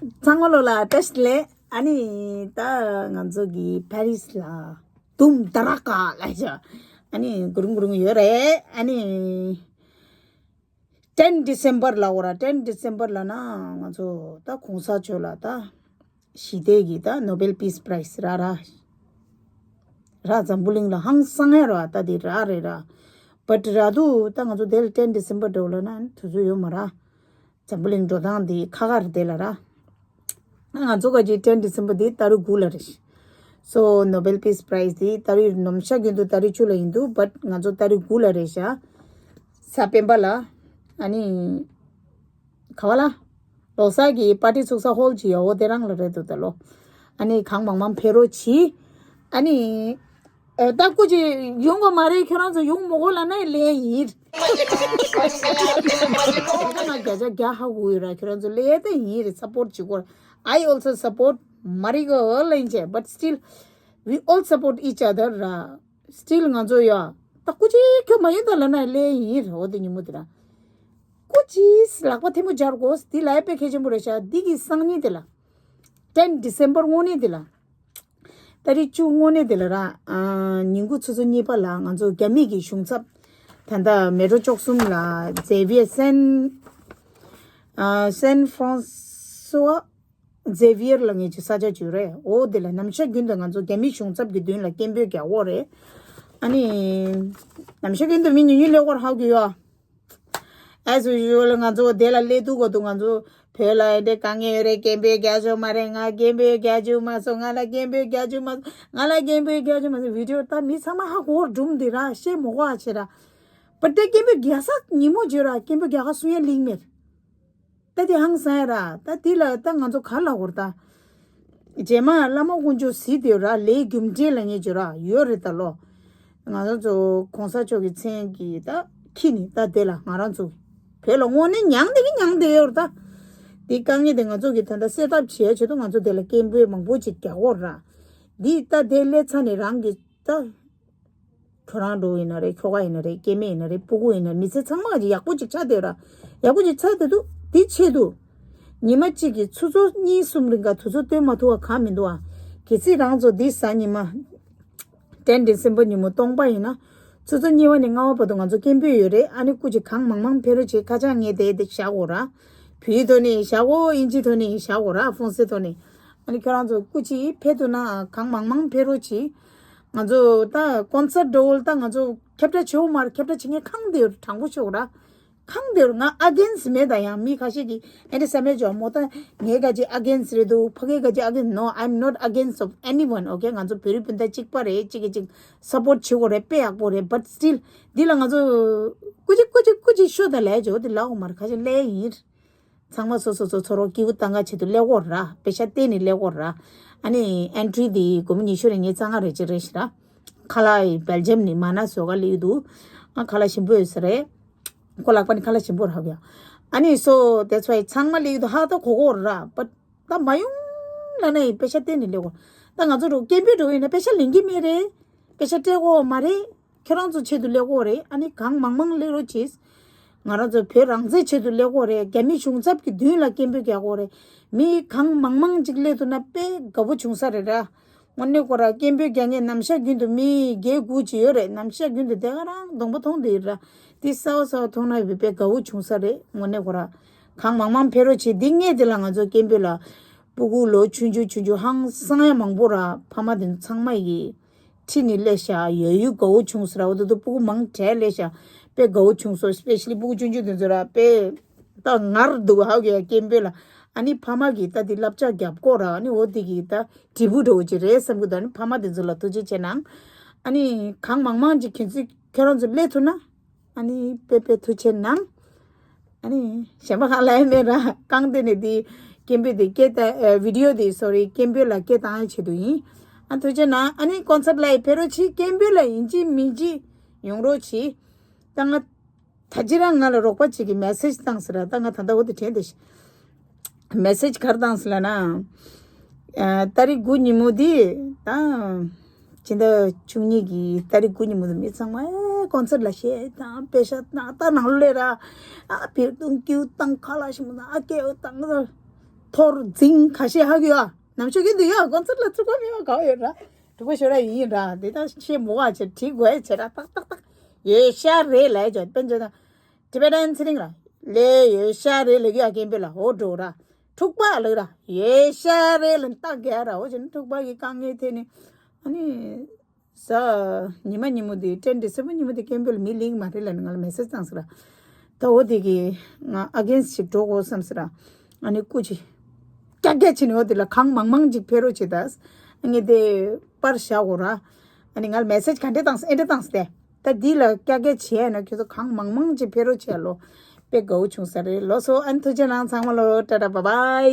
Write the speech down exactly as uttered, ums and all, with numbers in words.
ཚང་མ་ལོ་ལ་བཀྲ་ཤིས་བདེ་ལེགས། ཨ་ནི་ད་ང་ཚོ་གི་པེ་རིས་ལ་དུམ་ད་ར་ཀ་ལ་ཤ། ཨ་ནི་གུ་རུང་གུ་རུང་ཡོད་རེད། ཨ་ནི་ཊེན་ཌི་སེམ་བར་ལ་འོ་ར། ཊེན་ཌི་སེམ་བར་ལ་ན་ང་ཚོ་ད་གོང་ས་མཆོག་ལ་ད་ཞི་བདེ་གི་ད་ནོ་བེལ་པིས་པ་རའི་ཛི་རག་ར་རག་འཛམ་བུ་གླིང་ལ་ཧང་སང་ཡ་ར་ད་དེ་རག་རེད་ར། བཊ་རག་འདུག་ད་ང་ཚོ་དེ་ལ་ཊེན་ཌི་སེམ་བར་འགྲོ་ལ་ན་དུས་ཚོད་ཡོད་མ་ར། འཛམ་བུ་གླིང་འགྲོ་སྟངས་འདི་ཁག་ཁག་རེད་དེ་ལ་ར། ང་ཚོ་ག་ཅིག་ཊེན་ཌི་སེམ་བར་འདི་ཏ་རིག་དགུ་ལ་རེད། སོ་ནོ་བེལ་པིས་པ་རའི་ཛི་འདི་ཏ་རིག་ནམ་ཞག་རྒྱུན་དུ་ཏ་རིག་བཅུ་ལ་ཡིན་འདུག་བཊ་ང་ཚོ་ཏ་རིག་དགུ་ལ་རེད་ཤག་གཟའ་སྤེན་པ་ལ། ཨ་ནི་ག་བ་ལ། ལོ་གསར་གྱི་པར་ཊི་ཚུགས་ས་ཧོལ་ཅིག་ཡོད་འོ་དེ་རང་ལ་རེད་འདུག་ད་ལོ། ཨ་ནི་གང་མང་མང་ཕེབས་རོགས་གྱིས། ཨ་ནི། ཨ་ད་སྐུ་མཁྱེན་ཡོང་གི་མ་རེད། ཁྱོད་རང་ཚོ་ཡོང་མི་དགོས་ལབ་ན་ལས་ཡིན། ད་ང་བརྒྱ་ཆ་བརྒྱ་ཧ་གོ་ཡོད་ར། ཁྱོད་རང་ཚོ་ལས་ད་ཡིན་རེད། སབ་པོར་ཊི་བྱེད་དགོས། I also support Marigo Lenche, but still we all support each other ར། སི་ཊིལ་ང་ཚོ་ཡ། ད་སྐུ་མཁྱེན་ཁྱོད་མ་ཡོང་ད་ལབ་ན་ལས་ཡིན་རེད། འོ་དེ་ཉིན་མོ་དེ་ར། སྐུ་མཁྱེན་ལག་པ་ཐལ་མོ་སྦྱར་དགོས། འདི་ལ་ཡ་དཔེ་གལ་ཆེན་པོ་རེད་ཤག་འདི་གི་སང་ཉིན་དེ་ལ། ཊེན་ཌི་སེམ་བར་དངོས་གནས་དེ་ལ། ཏ་རིག་བཅུ་དངོས་གནས་དེ་ལ་ར། ཨ་ཉིན་གུང་ཆུ་ཚོད་གཉིས་པ་ལ་ང་ཚོ་རྒྱ་མི་གི་གཞུང་ཚབ། ད་ལྟ་མེ་ཊོ་བཅུ་གསུམ་ལ་ཛེ་བི་ཡར་སན། ཨ་སན་ཧྥ་རན་སི་ཝ། ཛེ་བི་ཡར་ལབ་མཁན་གྱི་ས་ཆ་ཅིག་རེད། འོ་དེ་ལ་ནམ་ཞག་རྒྱུན་དུ་ང་ཚོ་རྒྱ་མི་གཞུང་ཚབ་ཀྱི་མདུན་ལ་སྐད་འབོད་རྒྱག་འོ་རེད། ཨ་ནི། ནམ་ཞག་རྒྱུན་དུ་མི་ཉུང་ཉུང་སླེབས་ཀྱི་ཡོད་རེད་ཧ་གོ་ཡོད། As usual ང་ཚོ་དེ་ལ་སླེབས་དུས་གོ་དུས་ང་ཚོ་བོད་ལ་ཨེ་འདྲ་དཀའ་ངལ་ཡོད་རེད། སྐད་འབོད་རྒྱག་ཆོག་མ་རེད། ང་སྐད་འབོད་རྒྱག་བཅུག་མ་སོང་། ང་ལ་སྐད་འབོད་རྒྱག་བཅུག་མ་སོང་། ང་ལ་སྐད་འབོད་རྒྱག་བཅུག་མ་སོང་། བི་ཌི་ཡོ་ད་མི་ཚང་མ་ཧ་གོ་སྒྲུང་འདི་ར་བཤད་མི་དགོས་ཨ་ཆེ་ར། པ་ཏེ་སྐད་འབོད་རྒྱག་ས་ཉིན་མོ་བརྗོད་ར་སྐད་འབོད་རྒྱག་ག་སུ་ཡང་ལིང་མེད། ད་དེ་ཧང་སང་ཡ་ར། ད་དེ་ལ་ད་ང་ཚོ་ག་ལ་བོར་ད། རྗེས་མ་བླ་མ་དཀོན་མཆོག་གཟིགས་དེ་ར་ལས་རྒྱུ་འབྲས་ལ་ངེས་བརྗོད་ར་ཡོད་རེད་ད་ལོ། ང་ཚོ་ཚོ་གོང་ས་མཆོག་གི་མཚན་གྱི་ད་ཁྱི་ནི་ད་དེ་ལ་ང་རང་ཚོ་བོད་ལ་དངོས་གནས་མྱངས་དེ་གི་མྱངས་དེ་ཡོད་རེད་ད། དེ་དཀའ་ངལ་དེ་ང་ཚོ་གི་ད་ལྟ་སེལ་ཐབས་བྱེད་ཡ་ཆེད་དུ་ང་ཚོ་དེ་ལ་སྐད་འབོད་མང་པོ་ཅིག་རྒྱག་གོ་ར། འདི་ད་དེ་སླེབས་ཚར་ནས་རང་གི་ད། ཁྱོད་རང་འགྲོ་ཡིན་ན་རེད། ཁྱོ་ག་ཡིན་ན་རེད། སྐྱེ་དམན་ཡིན་ན་རེད། སྤུ་གུ་ཡིན་ན་མི་ཚེ་ཚང་མ་གཅིག་ཡག་པོ་གཅིག་ཆགས་བསྡད་ར། ཡག་པོ་གཅིག་ཆགས་བསྡད་འདུག་དེ་ཆེད་དུ། ཉི་མ་གཅིག་གི་ཆུ་ཚོད་གཉིས་གསུམ་རིང་ག་དུས་ཚོད་སྟོན་མ་ཐུབ་པ་གང་མི་འདུག་ཨ། གལ་སྲིད་རང་ཚོ་འདི་གཟའ་ཉི་མ། ཊེན་ཌི་སེམ་བར་ཉིན་མོ་སྟོང་པ་ཡིན་ན། ཆུ་ཚོད་གཉིས་པ་ནས་ལྔ་པ་བར་དུ་ང་ཚོ་སྐད་འབོད་ཡོད་རེད། ཨ་ནི་སྐུ་མཁྱེན་གང་མང་མང་ཕེབས་རོགས་བྱེད། ཁ་བྱང་ངས་དེ་དེ་བཞག་གོ་ར། བོད་ཡིག་ཐོག་ནས་བཞག་གོ། ཨིན་ཇིའི་ཐོག་ནས་བཞག་གོ་ར། ཧྥོན་སེ་ཐོག་ནས། ཨ་ནི་ཁྱོད་རང་ཚོ་སྐུ་མཁྱེན་ཕེབས་ཐུབ་ན་གང་མང་མང་ཕེབས་རོགས་གྱིས། ང་ཚོ་ད་ཀོན་སར་ཊི་འགྲོ་ད་ང་ཚོ་ཁྱབ་བསྒྲགས་བྱེད་འོ་མ་རེད། ཁྱབ་བསྒྲགས་བྱེད་མཁན་གང་དེ་ཡོད་དྲང་པོ་ཤོད་ར། གང་དེ་ཡོད་ང་ཨ་གེན་སི་མེད། ད་ཡང་མི་ཁ་ཤས་ཀྱིས་ཨེ་འདྲ་བསམ་ཡས་བྱོས་མོ། ད་ངའི་ག་ཅིག་ཨ་གེན་སི་རེད་འདུག་ཕ་གིའི་ག་ཅིག་ཨ་གེན་སི། No, I'm not against of anyone, okay? ང་ཚོ་བོད་རིགས་སྤུན་ཟླ་གཅིག་པ་རེད། གཅིག་གིས་གཅིག་སབ་པོར་ཊི་བྱེད་དགོས་རེད། དཔེ་ཡག་པོ་རེད། But still འདི་ལ་ང་ཚོ་སྐུ་མཁྱེན་སྐུ་མཁྱེན་སྐུ་མཁྱེན་ཤོད་ད་ལས་བྱོས་འདི་ལ་འོ་མ་རེད། ཁ་ཤས་ལས་ཡིན། ཚང་མ་སོ་སོ་སོ་སོ་རོགས་སྐྱིད་པོ་བཏང་ག་ཆེད་དུ་སླེབས་ཀྱི་ཡོད་ར། པེ་ཤ་སྟེར་ནས་སླེབས་ཀྱི་ཡོད་ར། ཨ་ནི་ཨེན་ཊི་རི་འདི་སྒོར་མོ་ཉི་ཤུ་རེ་ངས་རྩ་ལྔ་རེ་ཅིག་རེད་ཤག་ར། ཁ་ལག་བེལ་ཇམ་ནས་མ་ན་བཟོ་ག་སླེབས་ཀྱི་འདུག་ཨ་ཁ་ལག་ཞིམ་པོ་ཡོད་ས་རེད། ཁོ་ལག་པ་ནས་ཁ་ལག་ཞིམ་པོ་རག་གི་ཡོད། ཨ་ནི་so that's why ཚང་མ་སླེབས་ཀྱི་འདུག་ཧ་ད་གོ་གོ་ར། པ་ད་མ་ཡོང་ལབ་ན་ཡིན། པེ་ཤ་སྟེར་ནས་སླེབས་ཀྱི་ཡོད། ད་ང་ཚོ་རོགས་སྐད་འབོད་འགྲོ་ཡིན་ན་པེ་ཤ་ལེན་གྱི་མེད་རེད། པེ་ཤ་སྤྲད་དགོས་མ་རེད། ཁྱོད་རང་ཚོ་ཆེད་དུ་སླེབས་ཀྱི་ཡོད་རེད། ཨ་ནི་གང་མང་མང་སླེབས་རོགས་བྱེད། ང་རང་ཚོ་བོད་རང་བཙན་ཆེད་དུ་སླེབས་ཀྱི་ཡོད་རེད། རྒྱ་མི་གཞུང་ཚབ་ཀྱི་མདུན་ལ་སྐད་འབོད་རྒྱག་གི་ཡོད་རེད། མི་གང་མང་མང་ཅིག་སླེབས་ཐུབ་ན་དཔེ་དགའ་པོ་བྱུང་ས་རེད་ར། དངོས་གནས་ཁོ་ར་སྐད་འབོད་རྒྱག་མཁན་ནམ་ཞག་རྒྱུན་དུ་མི་བརྒྱད་དགུ་ཅིག་ཡོད་རེད། ནམ་ཞག་རྒྱུན་དུ་དེ་ག་རང་གདོང་པ་མཐོང་བསྡད་ཡོད་ར། དེ་གསར་པ་གསར་པ་མཐོང་ན་ཡོད་པའི་དཔེ་དགའ་པོ་བྱུང་ས་རེད། དངོས་གནས་ཁོ་ར་གང་མང་མང་ཕེབས་རོགས་བྱེད། འདི་སྔས་དེ་ལ་ང་ཚོ་སྐད་འབོད་ལ་སྤུ་གུ་ལོ་ཆུང་ཆུང་ཆུང་ཆུང་ཧང་སང་ཡ་མང་པོ་ར། ཕ་མ་དེ་ཚོ་ཚང་མ་ཡིས་ཁྲིད་ནས་སླེབས་ཤག་ཡོད་ཡོད་དགའ་པོ་བྱུང་ཟེར་ར། འོ་དེ་ཚོ་སྤུ་གུ་མང་དྲགས་སླེབས་ཤག་དཔེ་དགའ་པོ་བྱུང་སོང་། སི་པེ་ཤ་ལི་སྤུ་གུ་ཆུང་ཆུང་དེ་ཚོ་ར་དཔེ་ད་ངར་འདུག་ཧ་གོ་ཡ་སྐད་འབོད་ལ། ཨ་ནི་ཕ་མ་གིས་ད་དེ་བསླབ་བྱ་རྒྱབ་དགོས་ར། ཨ་ནི་འོ་དེ་གིས་ད་དྲིལ་བུ་འདྲ་བོ་ཅིག་རེད་བསམ་གི་འདུག་ཨ་ནི་ཕ་མ་དེ་ཚོ་ལ་ཐུགས་རྗེ་ཆེ་གནང་། ཨ་ནི་གང་མང་མང་ཅིག་ཁྱེད་ཚོས་ཁྱེད་རང་ཚོ་སླེབས་ཐུབ་ན། ཨ་ནི་དཔེ་དཔེ་ཐུགས་རྗེ་གནང་། ཨ་ནི་གཞན་པ་གང་ལ་ཡང་མེད་ར། རྐང་སྟེང་ནས་འདི་སྐད་འབོད་འདི་སྐད་བཏང་ཨ་བི་ཌི་ཡོ་འདི་སོ་རི་སྐད་འབོད་ལ་སྐད་བཏང་ཡ་ཆེད་དུ་ཡིན། ཨ་ཐུགས་རྗེ་གནང་། ཨ་ནི་ཀོན་སར་ཊི་ལ་ཡི་ཕེབས་རོགས་གྱིས། སྐད་འབོད་ལ་ཡིན་གཅིག་མིན་གཅིག་ཡོང་རོགས་གྱིས། ད་ང་ད་ཅི་རང་ང་ལ་རོགས་པ་གཅིག་གིས་མེ་སེ་ཇི་བཏང་ཟེར་ར། ད་ང་ད་ལྟ་འོ་དེ་དྲན་བསྡད་ཤག་མེ་སེ་ཇི་ག་རེ་བཏང་ཟེར་ལབ་ན། ཨ་ཏ་རིག་དགུ་ཉིན་མོ་འདི་ད་ཕྱི་ཟླ་བཅུ་གཉིས་ཀྱི་ཏ་རིག་དགུ་ཉིན་མོ་འདི་མི་ཚང་མ་ཨེ་ཀོན་སར་ཊི་ལ་གཞས་བཏང་པེ་ཤ་བཏང་ད་ནང་ལོགས་ལ་ར། ཨ་བེར་བཏང་ཀིའུ་བཏང་ཁ་ལག་ཞིམ་པོ་བཏང་ཨ་སྐད་འོ་བཏང་ད། ཐོར་འཛིང་ཁ་ཤས་ཧ་གི་ཡོད། ནམ་ཞོགས་ཀྱི་འདུག་ཡོད། ཁོང་ཚོ་ལ་ཚུགས་པ་མེད་པ་ག་བ་ཡོད་ར། འབྲུག་པ་ཞོ་ར་ཡིན་ར། དེ་ད་ཤེས་མོ་བ་བྱེད་བྲིས་དགོས་བྱེད་ར། ཏག་ཏག་ཏག་ཡོད་ཤ་རེད་ལ་ཡོད་པན་ཅོ་ད། ཊི་བེ་ཊན་ཚེ་རིང་ར། ལས་ཡོད་ཤ་རེད་ལ་ཡོད་སྐད་འབོད་ལ་འོ་འགྲོ་ར། འཁྲུག་པ་ལ་ར་ཡོད་ཤ་རེད་ལ་ཏག་རྒྱ་ར། འོ་བྱེད་ན་འཁྲུག་པ་གི་དཀའ་ངལ་དེ་ནི་ཨ་ནི། ས། ཉི་མ་ཉིན་མོ་དེ་ཊེན་ཌི་སེམ་བར་ཉིན་མོ་དེ་སྐད་འབོད་ལ་མི་ལིང་མ་རེད་ལ་ནི་ང་ལ་མེ་སེ་ཇི་བཏང་ཟེར་ར། ད་འོ་དེ་གི་ང་ཨ་གེན་སི་ཊི་ཞིག་འགྲོ་དགོས་བསམ་ཟེར་ར། ཨ་ནི་སྐུ་ཅི། ཀྱག་ཀྱག་བྱས་ནས་འོ་དེ་ལ་གང་མང་མང་ཅིག་ཕེབས་རོགས་བྱེད་ད། ཨ་ནི་དེ་པར་བཞག་གོ་ར། ཨ་ནི་ང་ལ་མེ་སེ་ཇི་ག་འདྲས་བཏང་ཟེར་ཨེ་འདྲས་བཏང་ཟེར་ཏེ། ད་འདི་ལ་ཀྱག་ཀྱག་བྱས་ན་ཁྱོད་ཚོ་གང་མང་མང་ཅིག་ཕེབས་རོགས་བྱེད་ལོ། དཔེ་དགའ་བོ་བྱུང་ས་རེད་ལོ། སོ་ཨ་ནི་ཐུགས་རྗེ་གནང་ཚང་མ་ལོ། ཊ་ཊ་བྷའི་བྷའི།